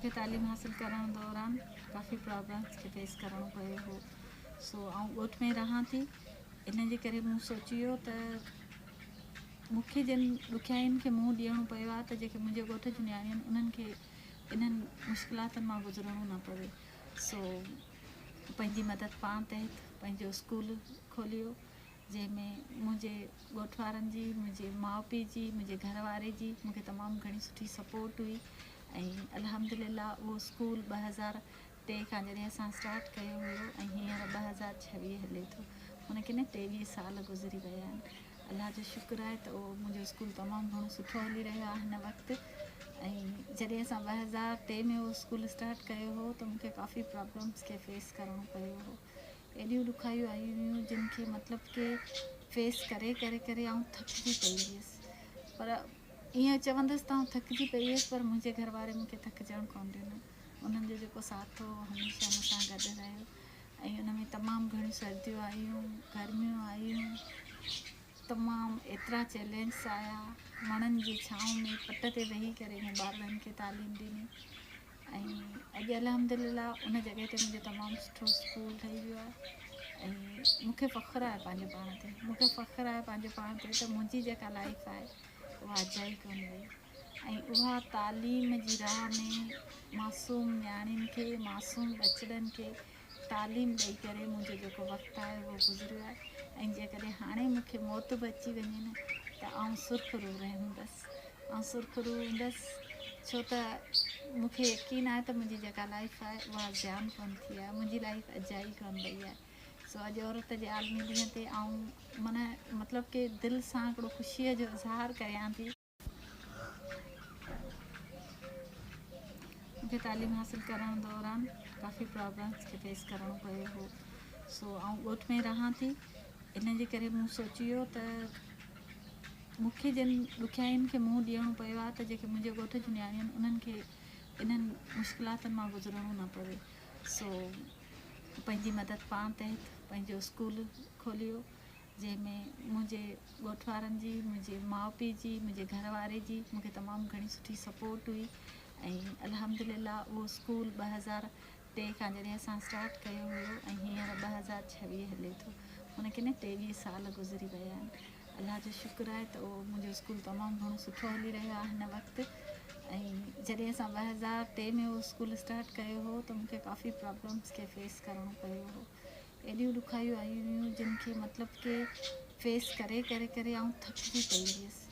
مون کي تعليم حاصل ڪرڻ دوران ڪافي پرابلمس کي فيس ڪرڻو پيو هو سو آئون ڳوٺ ۾ رهان ٿي ان جي ڪري مون سوچيو ته مون کي جن ڏکيائين کي منهن ڏيڻو پيو آهي ته جيڪي منهنجي ڳوٺ جون نياڻيون آهن انهن کي انهن مشڪلاتن مان گذرڻو نه پوي سو پنهنجي مدد پاڻ تحت پنهنجو اسڪول کوليو جنهن ۾ منهنجي ڳوٺ وارن جي منهنجي ماء پيء جي منهنجي گهر واري جي مون کي تمام گهڻي سٺي سپورٽ هئي ۽ الحمد لله اهو اسڪول 2003 کان جڏهن اسان اسٽارٽ ڪيو هيو ۽ هينئر 2026 هلي ٿو ان کي نه 23 سال گذري ويا آهن. الله جو شڪر آهي ته اهو منهنجو اسڪول تمام گهڻو سٺو هلي رهيو آهي هن وقت ۽ جڏهن اسان 2003 ۾ اهو اسڪول اسٽارٽ ڪيو هو ته مونکي ڪافي پرابلمس کي فيس ڪرڻو پيو هو. ايڏيون ڏکايون آيون هيون جن کي مطلب ڪي فيس ڪري ڪري ڪري آئون ٿڪجي پئي هيس پر ائين چوندس ته آئون ٿڪجي پئي هيس پر منهنجي گهر واري مونکي ٿڪجڻ ڪونه ڏنو. انهن جو جيڪو ساٿ هو هميشه مون سان گڏ رهيو ۽ ان ۾ تمام گهڻيون سرديون آيون گرميون آيون تمام ايترا چئلينجس آيا وڻن جي ڇانو ۾ پٽ تي ويهي ڪري مون ٻارڙن کي تعليم ڏني ۽ اڄ الحمد لله ان جڳهه تي منهنجو تمام سٺو اسڪول ٺهي ويو آهي ۽ مون کي فخر آهي پنهنجي پاڻ تي مون کي فخر آهي پنهنجي پاڻ تي ته منهنجي جيڪا لائف آهي اها اجائي ڪونه وئي ۽ اها تعليم جي راهه ۾ معصوم نياڻين کي، معصوم ٻچڙن کي تعليم ڏئي ڪري منهنجو جيڪو وقت آهي اهو گذريو آهي ۽ جيڪڏهن هاڻي مون کي موت به اچي وڃي نه ته آئون سرخرو رهندس، آئون سرخرو هوندس ڇو ته مون کي يقين آهي ته منهنجي جيڪا لائيف آهي اها زيان ڪونه ٿي آهي، منهنجي لائيف اجائي ڪونه وئي آهي. سو اڄ عورت جي عالمي ڏينهن تي آئون معنيٰ مطلب ڪي دل سان هڪڙو خوشيء جو اظهار ڪريان ٿي. مون کي تعليم حاصل ڪرڻ دوران ڪافي پرابلمس کي فيس ڪرڻو پيو هو سو آئون ڳوٺ ۾ رهان ٿي ان جي ڪري مون سوچيو ته مون کي جن ڏکيائين کي منهن ڏيڻو پيو آهي ته جيڪي منهنجي ڳوٺ جون نياڻيون آهن انهن کي انهن مشڪلاتن مان گذرڻو نه پوي سو پنهنجي مدد پاڻ تحت پنهنجو اسڪول کوليو جنهن ۾ منهنجي ڳوٺ وارن جي منهنجي ماء پيء جي منهنجي گهر واري جي مون کي تمام گهڻي سٺي سپورٽ هئي ۽ الحمد لله اهو اسڪول 2003 کان جڏهن اسان اسٽارٽ ڪيو هيو ۽ هينئر 2026 هلي ٿو ان کي نه 23 سال گذري ويا آهن. الله جو شڪر آهي ته اهو منهنجو اسڪول تمام گهڻو سٺو هلي رهيو آهي هن وقت ۽ جڏهن اسان 2003 ۾ اهو اسڪول اسٽارٽ ڪيو هو ته مون کي ڪافي پرابلمس کي فيس ڪرڻو پيو هو. ايڏيون ڏکايون آيون هيون جن کي مطلب ڪي فيس ڪري ڪري ڪري آئون ٿڪجي پئي هيس.